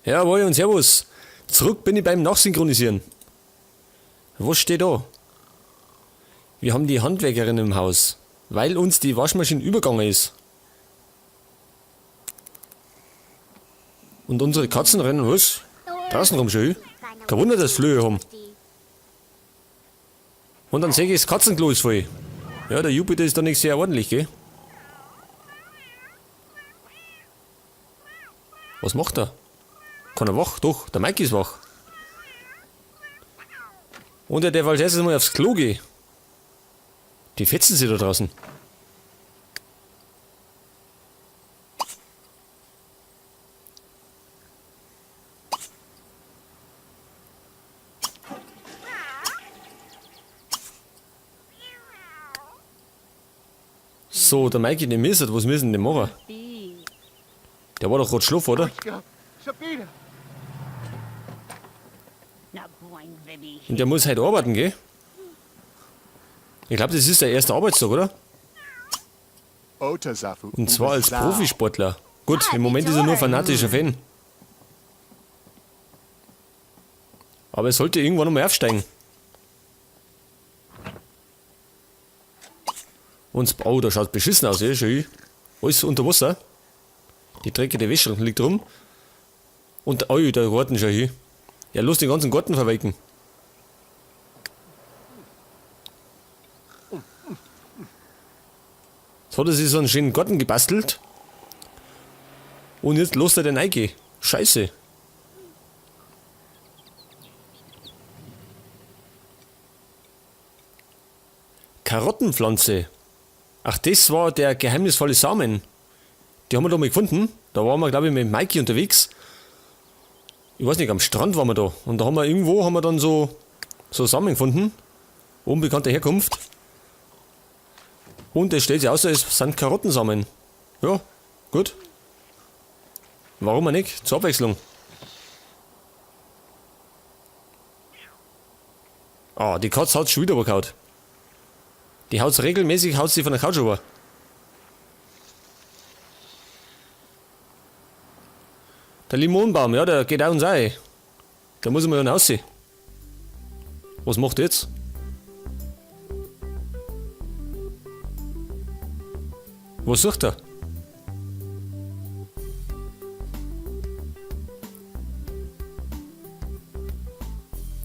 Jawohl und Servus. Zurück bin ich beim Nachsynchronisieren. Was steht da? Wir haben die Handwerkerin im Haus, weil uns die Waschmaschine übergegangen ist. Und unsere Katzen rennen, was? Draußen rum schon. Kein Wunder, dass Flöhe haben. Und dann sehe ich, das Katzenklo ist voll. Ja, der Jupiter ist da nicht sehr ordentlich, gell? Was macht er? Keiner wach? Doch, der Mike ist wach. Und er darf als erstes mal aufs Klo gehen. Die fetzen sich da draußen. So, der Mikey, der misst, was müssen denn machen? Der war doch gerade schlafen, oder? Und der muss heute arbeiten, gell? Ich glaube, das ist der erste Arbeitstag, oder? Und zwar als Profisportler. Gut, im Moment ist er nur fanatischer Fan. Aber er sollte irgendwann nochmal aufsteigen. Und, oh, da schaut beschissen aus, ja, schön. Alles unter Wasser. Die dreckige Wäsche liegt rum. Und, oh, der Garten schau hin. Ja, lass den ganzen Garten verwelken. Jetzt hat er sich so einen schönen Garten gebastelt. Und jetzt lässt er den reingehen. Scheiße. Karottenpflanze. Ach, das war der geheimnisvolle Samen. Die haben wir da mal gefunden. Da waren wir, glaube ich, mit Mikey unterwegs. Ich weiß nicht, am Strand waren wir da. Und da haben wir irgendwo haben wir dann so Samen gefunden. Unbekannter Herkunft. Und es stellt sich aus, es sind Karottensamen. Ja, gut. Warum auch nicht? Zur Abwechslung. Ah, die Katze hat's schon wieder übergehauen. Die haut's regelmäßig, haut sie von der Couch über. Der Limonenbaum, ja, der geht auch uns ein. Da muss ich mal raus. Was macht er jetzt? Was sucht er?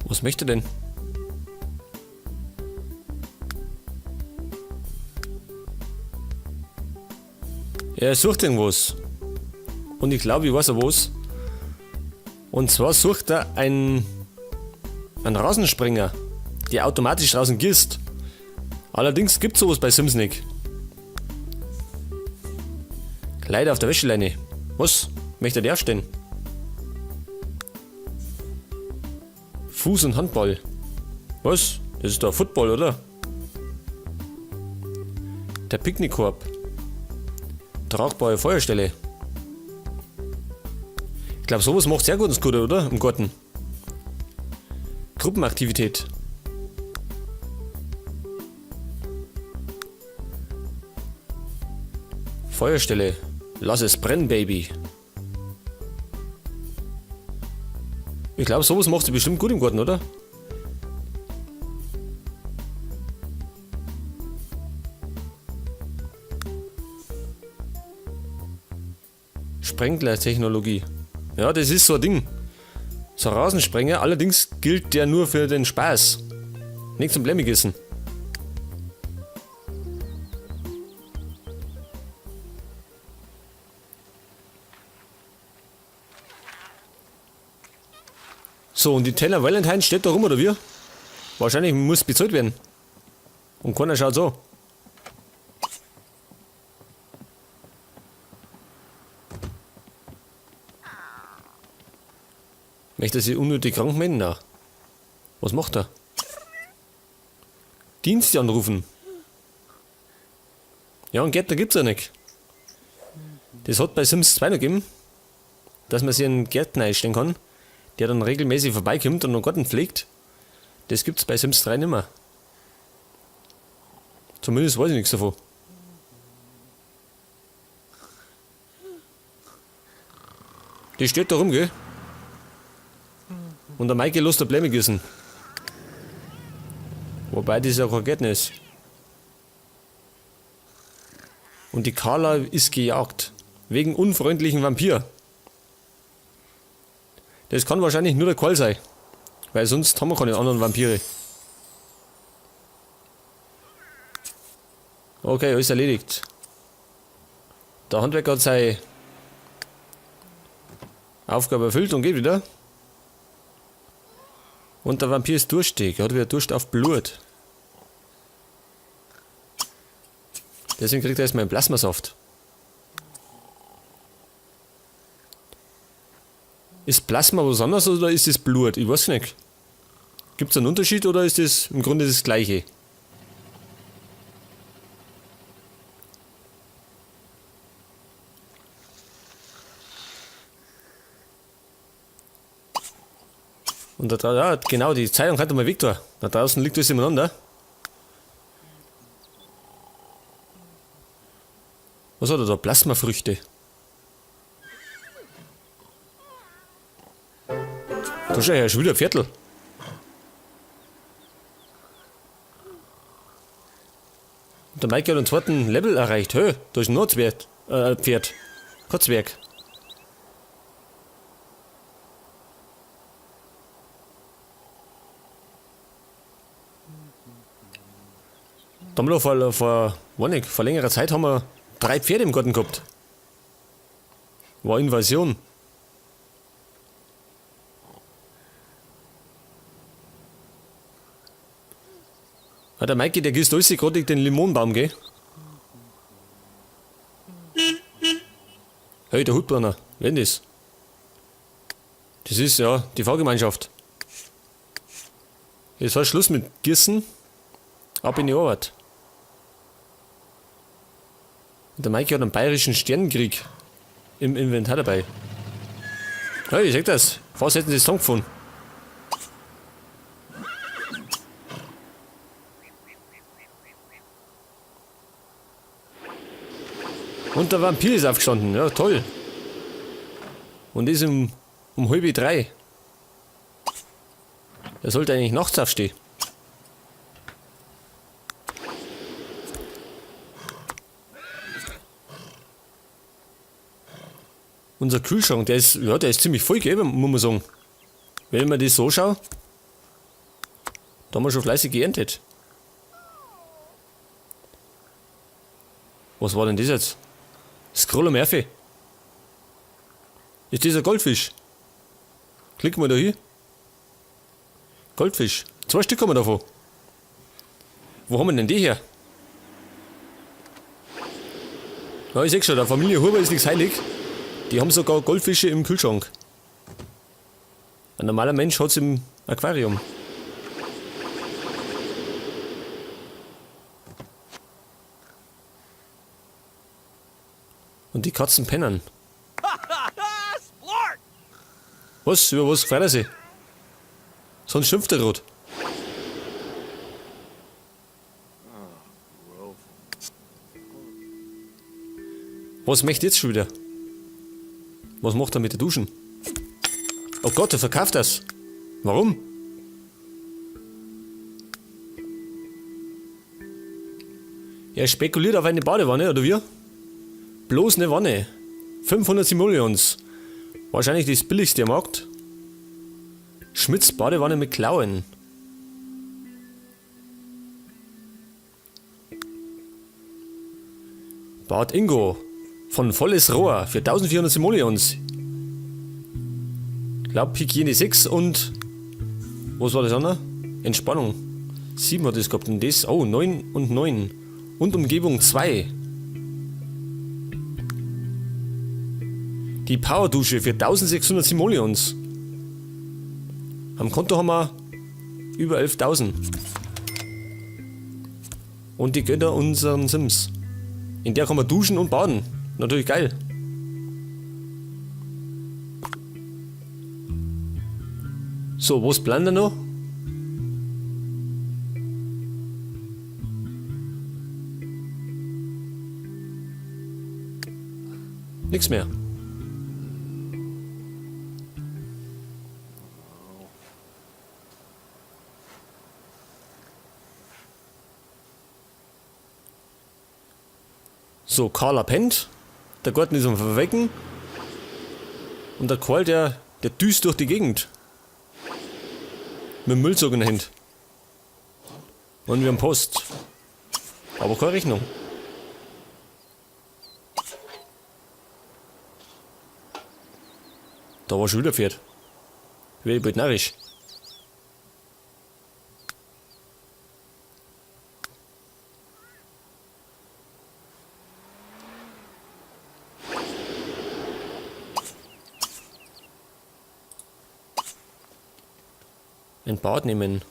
Was möchte er denn? Er sucht irgendwas. Und ich glaube, ich weiß auch was. Und zwar sucht er einen Rasensprenger, der automatisch draußen gießt. Allerdings gibt's sowas bei Sims nicht. Kleider auf der Wäscheleine. Was? Möchte der aufstehen? Fuß- und Handball. Was? Das ist doch Football, oder? Der Picknickkorb. Tragbare Feuerstelle. Ich glaub, sowas macht sehr gut ins Gute, oder? Im Garten. Gruppenaktivität. Feuerstelle. Lass es brennen, Baby. Ich glaub, sowas macht sie bestimmt gut im Garten, oder? Sprenklertechnologie. Ja, das ist so ein Ding. So ein Rasensprenger, allerdings gilt der nur für den Spaß. Nicht zum Blumengissen. So, und die Teller Valentine steht da rum, oder wie? Wahrscheinlich muss bezahlt werden. Und keiner schaut so. Möchte er sich unnötig krank melden? Nein. Was macht er? Dienste anrufen. Ja, einen Gärtner gibt's ja nicht. Das hat bei Sims 2 noch gegeben, dass man sich einen Gärtner einstellen kann, der dann regelmäßig vorbeikommt und einen Garten pflegt. Das gibt's bei Sims 3 nimmer. Zumindest weiß ich nichts davon. Die steht da rum, gell? Und der Maike lässt der Blumen gießen. Wobei das ja kein Gärtner ist. Und die Carla ist gejagt. Wegen unfreundlichen Vampir. Das kann wahrscheinlich nur der Karl sein. Weil sonst haben wir keine anderen Vampire. Okay, alles erledigt. Der Handwerker hat seine Aufgabe erfüllt und geht wieder. Und der Vampir ist durstig. Er hat wieder Durst auf Blut. Deswegen kriegt er erstmal einen Plasmasaft. Ist Plasma was anderes oder ist das Blut? Ich weiß nicht. Gibt's einen Unterschied oder ist das im Grunde das Gleiche? Und da draußen, ja, genau, die Zeitung hat mal Viktor. Da draußen liegt alles ineinander. Was hat er da? Plasmafrüchte. Da schau her, schon wieder ein Viertel. Und der Mike hat einen zweiten Level erreicht. Hö, da ist noch ein Zwerg, Pferd. Kein Zwerg. Da haben wir vor längerer Zeit haben wir 3 Pferde im Garten gehabt. War Invasion. Ja, der Maike, der gießt alles gerade den Limonenbaum, gell? Hey, der Hutbrenner, wer denn das? Das ist ja die Fahrgemeinschaft. Jetzt war Schluss mit Gießen. Ab in die Arbeit. Und der Maike hat einen bayerischen Sternenkrieg im Inventar dabei. Hey, ich sag das. Fast hätten sie das zusammengefunden. Und der Vampir ist aufgestanden. Ja, toll. Und ist um halb drei. Er sollte eigentlich nachts aufstehen. Unser Kühlschrank, der ist ziemlich voll, gell, muss man sagen. Wenn man das so schaut, da haben wir schon fleißig geerntet. Was war denn das jetzt? Scroller Murphy. Ist das ein Goldfisch? Klicken wir da hin. Goldfisch. 2 Stück haben wir davon. Wo haben wir denn die her? Ja, ich seh schon, der Familie Huber ist nichts heilig. Die haben sogar Goldfische im Kühlschrank. Ein normaler Mensch hat's im Aquarium. Und die Katzen pennen. Was? Über was freut er sich? Sonst schimpft er rot. Was möchte jetzt schon wieder? Was macht er mit den Duschen? Oh Gott, er verkauft das. Warum? Er spekuliert auf eine Badewanne, oder wie? Bloß eine Wanne. 500 Simoleons. Wahrscheinlich das billigste am Markt. Schmidts Badewanne mit Klauen. Bad Ingo. Von volles Rohr für 1400 Simoleons. Ich glaub, Hygiene 6 und... Was war das andere? Entspannung. 7 hat es gehabt und das... Oh, 9 und 9. Und Umgebung 2. Die Powerdusche für 1600 Simoleons. Am Konto haben wir über 11.000. Und die Götter unseren Sims. In der kann man duschen und baden. Natürlich geil. So, was bleibt denn noch? Nix mehr. So, Carla pennt. Der Garten ist am Verwecken. Und der Karl, der düst durch die Gegend. Mit dem Müllsack in der Hand. Und wir haben Post. Aber keine Rechnung. Da war schon wieder Pferd. Werde ich bald narrisch. Ein Bad nehmen.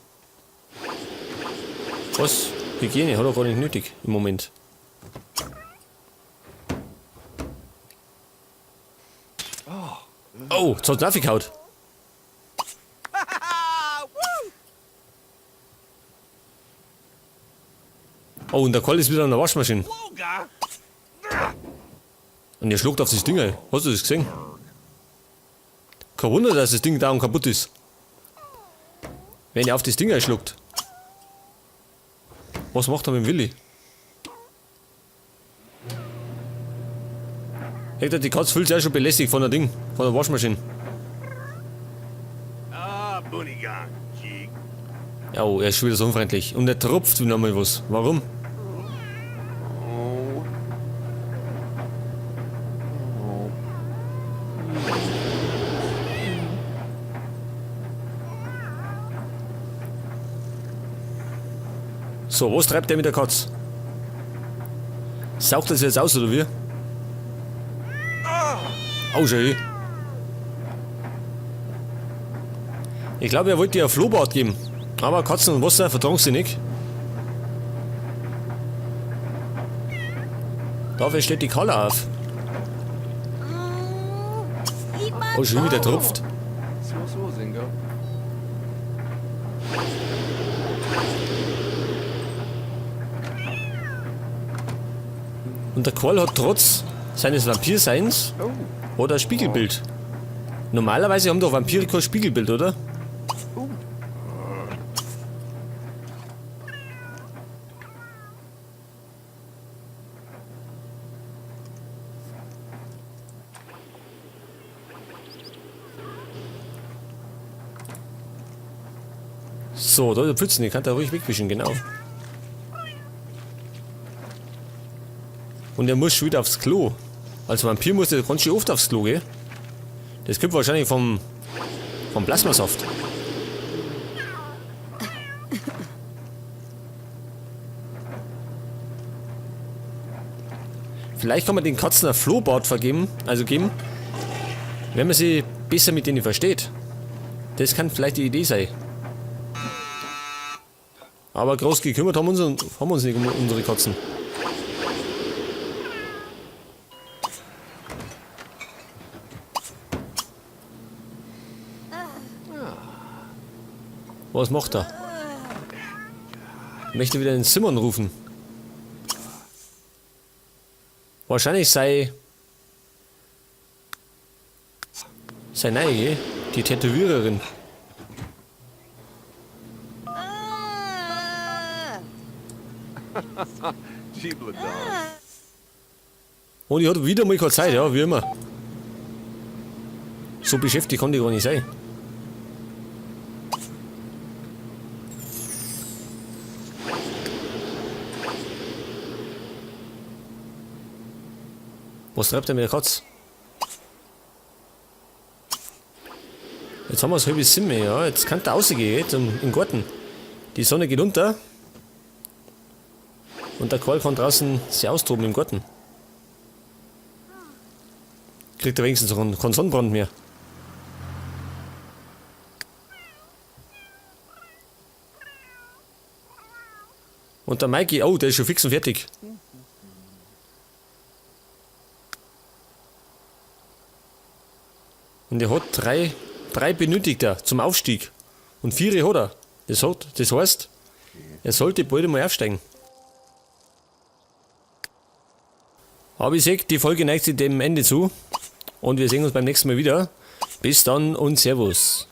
Was? Hygiene hat er gar nicht nötig im Moment. Oh, jetzt hat's aufgehauen. Oh, und der Karl ist wieder an der Waschmaschine. Und er schluckt auf das Ding ein. Hast du das gesehen? Kein Wunder, dass das Ding da und kaputt ist. Wenn er auf das Ding einschluckt. Was macht er mit dem Willi? Hector, die Katze fühlt sich auch schon belästigt von der Ding, von der Waschmaschine. Ja, oh, er ist schon wieder so unfreundlich. Und er tropft wieder mal was. Warum? So, was treibt der mit der Katze? Saugt das jetzt aus, oder wie? Oh, schön. Ich glaube, er wollte ihr ein Flohbad geben. Aber Katzen und Wasser vertragen sie nicht. Dafür steht die Carla auf. Oh, schon wieder tropft. Und der Karl hat trotz seines Vampirseins oder ein Spiegelbild. Normalerweise haben doch Vampire kein Spiegelbild, oder? So, da ist der Pfützen, die kann da ruhig wegwischen, genau. Und er muss schon wieder aufs Klo. Als Vampir muss der ganz schön oft aufs Klo, gell? Das kommt wahrscheinlich vom Plasmasaft. Vielleicht kann man den Katzen ein Flohbad vergeben, also geben, wenn man sie besser mit denen versteht. Das kann vielleicht die Idee sein. Aber groß gekümmert haben uns nicht um unsere Katzen. Was macht er? Möchte wieder den Simon rufen. Wahrscheinlich sei neue, die Tätowiererin. Und ich hatte wieder mal keine Zeit, ja, wie immer. So beschäftigt kann die gar nicht sein. Was treibt er mit der Katze? Jetzt haben wir es halb sieben, ja. Jetzt kann der rausgehen, jetzt in den Garten. Die Sonne geht unter. Und der Karl kann draußen sich austoben im Garten. Kriegt er wenigstens keinen Sonnenbrand mehr. Und der Mikey, oh, der ist schon fix und fertig. Und er hat drei benötigt er zum Aufstieg. Und 4 hat er. Das heißt, er sollte bald einmal aufsteigen. Aber ich sehe, die Folge neigt sich dem Ende zu. Und wir sehen uns beim nächsten Mal wieder. Bis dann und Servus.